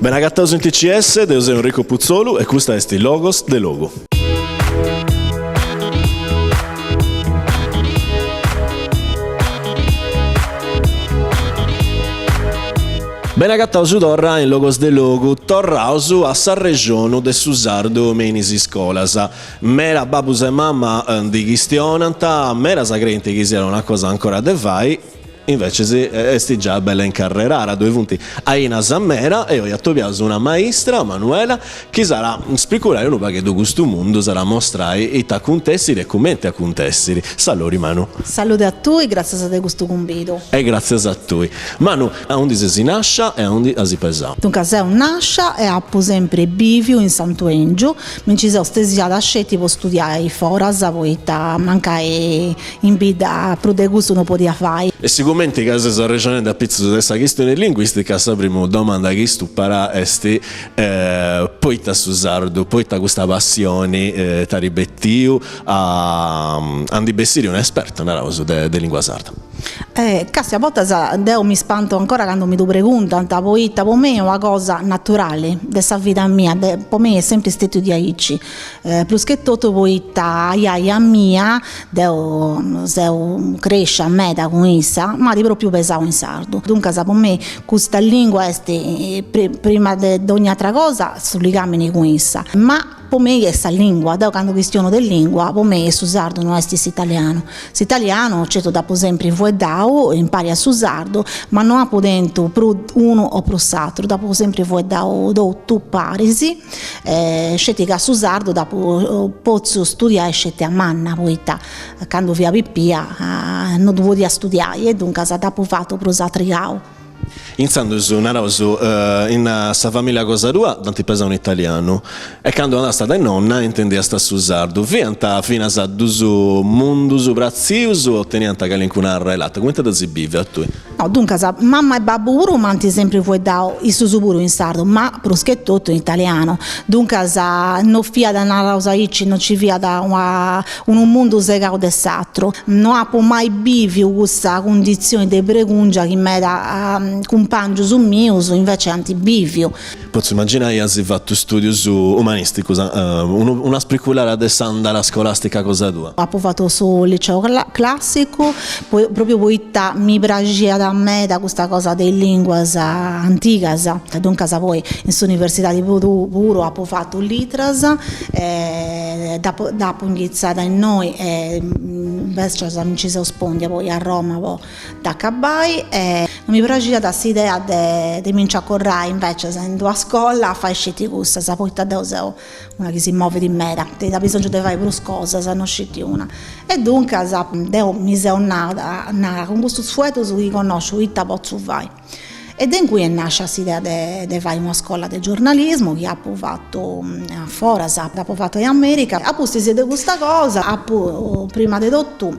Benagataus in TCS, deu seu Enrico Putzolu e custa est Logos de Logu. Benagataus torra in Logos de Logu, torraus a s'arrexonu de su sardu me in is iscolas. Meda babus e mama ndi chistionant, medas creint chi siat una cosa ancora de fai, Invecis est già bella incarrerara, ddoi funt ainas meda e oi atobiaus una maistra, Manuela, chi s'at a spricurai unu pagheddu custu mundu, s'at a mostrai ita acuntessit e cumenti acuntessit. Saluri Manu. Salude a tui, gràtzias de custu cumbidu. E gràtzias a tui. Manu, aundi ses nàscia e aundi as pesau? Duncas seu nàscia e apu sempri bìviu in Santu 'Engiu, mi nci seu stesiada sceti po studiai foras, poita mancai In bidda prus de cussu no podia fai. E sigumenti ca seus arrexonendi apitzus de sa chistioni linguistica, sa primu domanda chi stupat est poita su sardu, poita custa passioni t'at betiu a ndi bessiri un'esperta, naraus, de lingua sarda? Càstia, a bortas deu mi spantu ancora candu mi ddu preguntant, poita po mei est una cosa naturali de sa vida mia, po mei est sempri stetiu diaici Prus che totu poita ajaja mia, deu seu crescia meda cun issa, m'at propriu pesau in sardu. Duncas po mei custa lingua est prima de dogna atra cosa su ligamini cun issa, ma po mei est sa lingua, deu candu chistionu de lingua po mei est su sardu no est s'italianu. S'italianu certu dd'apu sempri fueddau impari a su sardu, ma no apu tentu prus unu o prus s'atru, dd'apu sempri fueddau totu paris Sceti ca su sardu dd'apu potziu studiai sceti a manna, poita candu fia pipia no ddu podia studiai e duncas dd'apu fatu prus atrigau. Intzandus, naraus, in sa familia cosa tua t'ant pesau in italianu e candu andasta de nonna intendiast su sardu, fiant finas dus mundus pratzius o teniant calincuna arrelata? Cumenti ddas bivias tui? No, duncas, mamma e babbu puru m'ant sempri fueddau issus puru in sardu, ma prus che totu in italianu, duncas no fiat, naraus aici, no nci fiat una unu mundu segau de s'atru. No apu mai biviu cussa cunditzioni de bregungia chi meda cumpangius mius invece ant biviu. Potzu imaginai as fatu studius umanisticus, una spriculara de s'andala scolastica cosa tua. Apu fatu su liceu classicu, propriu poita mi praxiat meda custa cosa de is linguas antigas, duncas poi in s'universidadi puru apu fatu litras e dd'apu inghitzada innoi e invecias mi nci seu spondia poi a Roma po dd'acabai e non mi praxiat s'idea de de mi nci acorrai invecias in d'una scola a fai sceti cussas, poita deu seu una chi si movit meda, tenit abisongiu de fai prus cosas, no sceti una. E duncas deu mi seu nada, nara, cun custus fueddus chi connosciu ita potzu fai. E de ingui est nascia s'idea de de fai una scola de giornalismu chi apu fatu a foras, dd'apu fatu in America. A pustis de custa cosa apu prima de totu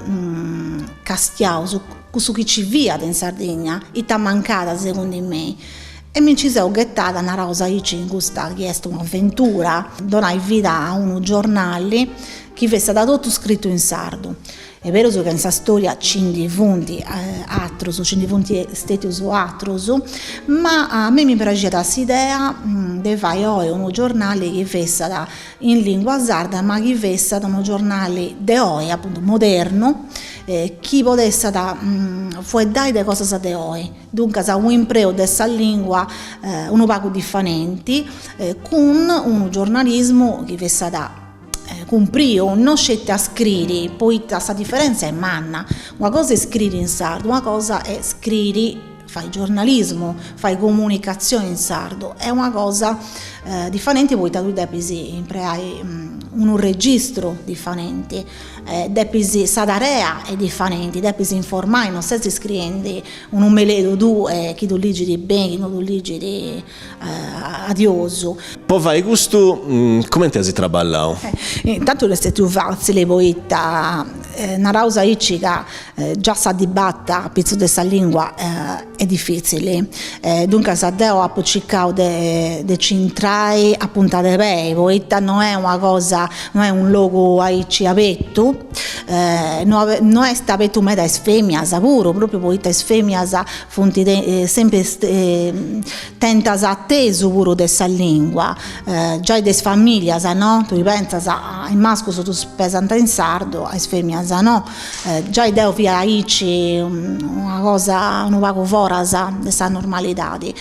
castiau su cussu chi ci fiat in Sardigna, ita mancàt segundu mei, e mi nci seu ghetada, naraus aici, in custa chi est un'aventura, donai vida a unu giornali chi fessat totu scritu in sardu. Est berus ca in sa storia ci ndi funt atrus, ci ndi funt stetius atrus, ma a mei mi praxiat s'idea de fai oi unu giornali chi fessat in lingua sarda ma chi fessat unu giornali de oi, apuntu modernu, chi podessat fueddai de cosas de oi, duncas unu impreu de sa lingua unu pagu difanenti cun unu giornalismu chi fessat cumpriu, no sceti a scriri, poita sa diferenza est manna, una cosa est scriri in sardu, una cosa est scriri, fai giornalismu, fai comunicatzioni in sardu, est una cosa difanenti poita tui depis impreai unu registru difanenti, depis, sa tarea est difanenti, depis informai, no ses scriendi unu meledu tuu e chi ddu ligit beni, chi no ddu ligit adiosu. Po fai custu cumenti as traballau? Intantu no est stetiu fatzili poita naraus aici ca già sa dibata apitzus de sa lingua est difitzili, duncas deu apu circau de de nci intrai a punta de pei poita no est una cosa, no est unu logu aici abertu. No no est abetu meda a is feminas puru, propriu poita is feminas funt sempri tentas atesu puru de sa lingua, giai de is familias no, tui pentzas a is mascus ddus pesant in sardu, a is feminas no, giai deu fia aici una cosa unu pagu foras de sa normalidadi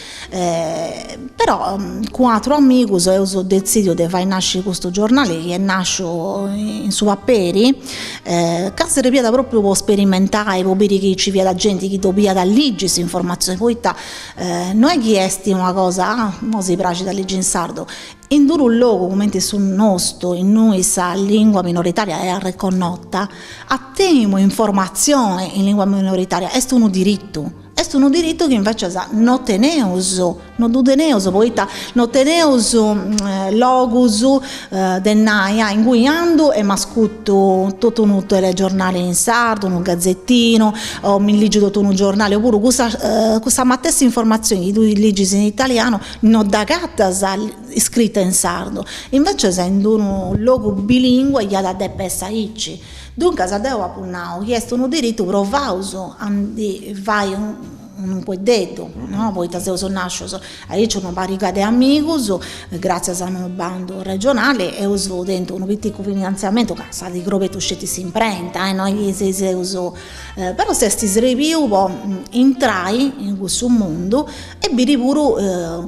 Però cun aterus amigus eus detzidiu de fai nasci custu giornali chi est nasciu in su paperi, ca srebiat propriu po sperimentai, po biri chi nci fiat genti chi dd'obiat ligi s'informatzioni, poita no est chi est una cosa, ah imoi si praxit a ligi in sardu, in d'unu logu cumenti su nostu innui sa lingua minoritaria est arreconnota, a tenni informazioni in lingua minoritaria est unu diritu Est unu diritu chi invecias no teneus, no ddu teneus poita no teneus logus de nai, ah ingui andu e m'ascurtu totu unu telegiornali in sardu, unu gazetinu, o mi ligiu totu unu giornali, opuru cussa cussa matessi informatzioni chi tui ligis in italianu no dd'agatas scrita in sardu, invecias in d'unu logu bilingue iat a depi essi aici Duncas deu apu nau chi est unu diritu provaus a ndi fai unu fueddeddu, no, poita seus nascius aici una pariga de amigus, gratzias a unu bandu regionali eus tentu unu piticu finantziamentu ca s'at crobetu sceti s'imprenta e no est chi seus, però s'est srebiu po intrai in cussu mundu e biri puru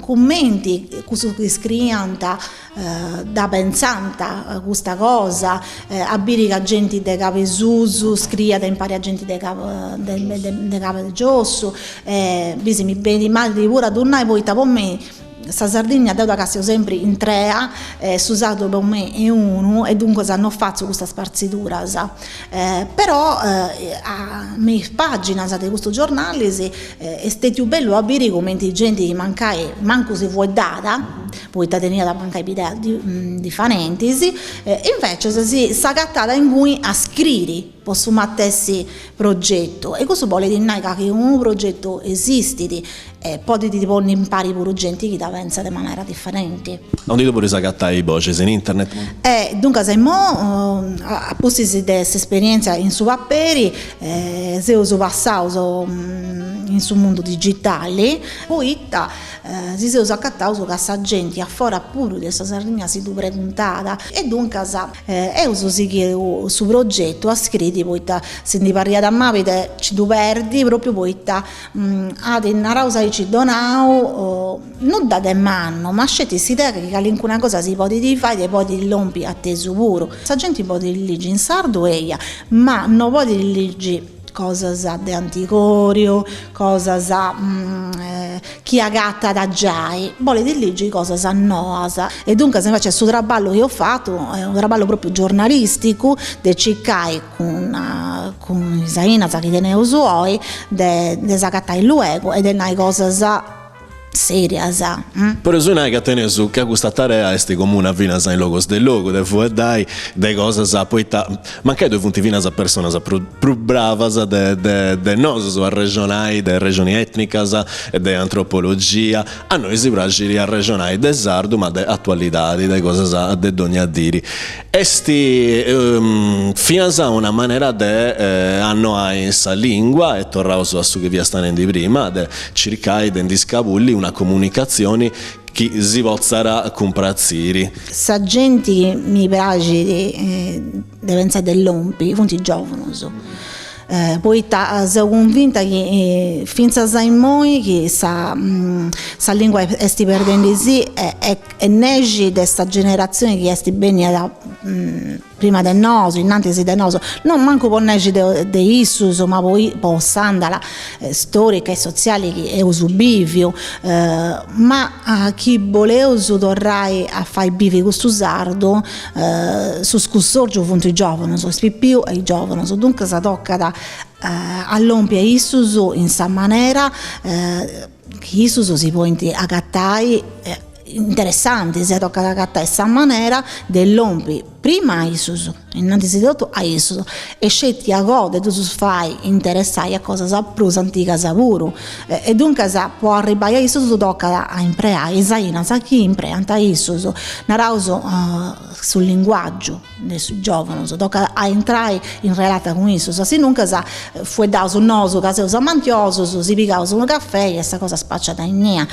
cumenti cussus chi scriiant Dda pentzant custa cosa, a biri ca genti de Cabesusu scriiat impari a genti de de Cabegiossu, bisi mi benit mali puru a ddu nai poita po mei sa Sardigna deu dda castiu sempri intrea, su sardu po mei est unu e duncas no fatzu custas partziduras, però me is paginas de custus giornalis est stetiu bellu a biri cumenti genti chi mancai mancu si fueddat poita teniat mancai bideas difarentis, invecias si s'agatat inguni a scriri po su matessi progetu e cussu bolit nai ca chi unu progetu esistit e podit ponni impari puru genti chi dda pentzat de manera diferenti. Aundi ddu podis agatai Boxis in internet? E duncas imoi a pustis de s'esperientzia in su paperi seus passaus in su mundu digitali poita Si seus acataus ca sa genti a fora puru de sa Sardigna si ddu preguntat e duncas eus sighiu su progetu a scriri poita si ndi parriat mabi de nci ddu perdi propriu poita at naraus aici donau nudda de mannu ma sceti s'idea chi calincuna cosa si podit fai e podit lompi atesu puru. Sa genti podit ligi in sardu eia ma no podit ligi cosas de antigoriu, cosas chi agatat giai, bolit ligi cosas noas e duncas invece su traballu chi eus fatu est unu traballu propriu giornalisticu de circai cun cun is ainas chi teneus oi de de s'agatai luegu e de nai cosas serias. Podeus nai ca teneus ca custa tarea est comuna finas in logos de logu de fueddai de cosas poita mancai ddoi funt finas personas prus prus bravas de de de nosus a arrexonai de arrexoni etnicas e de antropologia, a nois si praxit arrexonai de sardu ma de atualidadi de cosas de dogna diri. Est finas una manera de annoai sa lingua e torraus a su chi fiast nendi prima, de circai de ndi scabulli una comunicatzioni chi si potzat cumpratziri. Sa genti chi mi praxit de pentzai de lompi funt is giovunus, poita seu cunvinta chi fintzas a immoi chi sa sa lingua est perdendisì e Est nexi de sa generatzioni chi est benia prima de nosu, innantis de nosu, non mancu po nexi de de issus, ma po po s'andala storica e sotziali chi eus biviu, ma chi boleus torrai a fai bivi custu sardu, su scussorgiu funt is giovunus, is pipius e is giovunus, duncas tocat a lompi a issus in sa manera chi issus si podint agatai interessantis, tocat a agatai sa manera de lompi. Prima a issus, innantis de totu a issus, e sceti agou de ddus fai interessai a cosas prus antigas puru. E duncas po arribbai a issus tocat a impreai is ainas chi impreant issus, naraus su linguàgiu de is giòvunus, tocat a intrai in relata cun issus, asinuncas fueddaus nosu ca seus amantiosus, si pigaus unu cafei e sa cosa spaciat innia.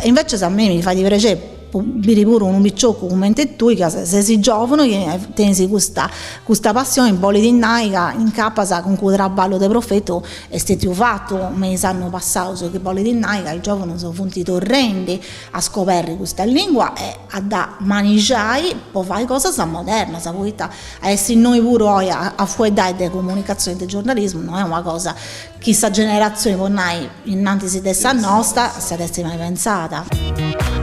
Invecias a mei mi fait prexeri po biri puru unu piciocu cumenti tui ca ses giovunu chi tenis custa custa passioni bolit nai ca incapas calincunu traballu de profetu est stetiu fatu me is annus passaus chi bolit nai ca is giovunus funt torrendi a scoberri custa lingua e a dda manixai po fai cosas modernas poita a essi innoi puru oi a fueddai de comunicazioni e de giornalismu no est una cosa chi sa generatzioni po nai innantis de sa nosta s'iat essi mai pentzada.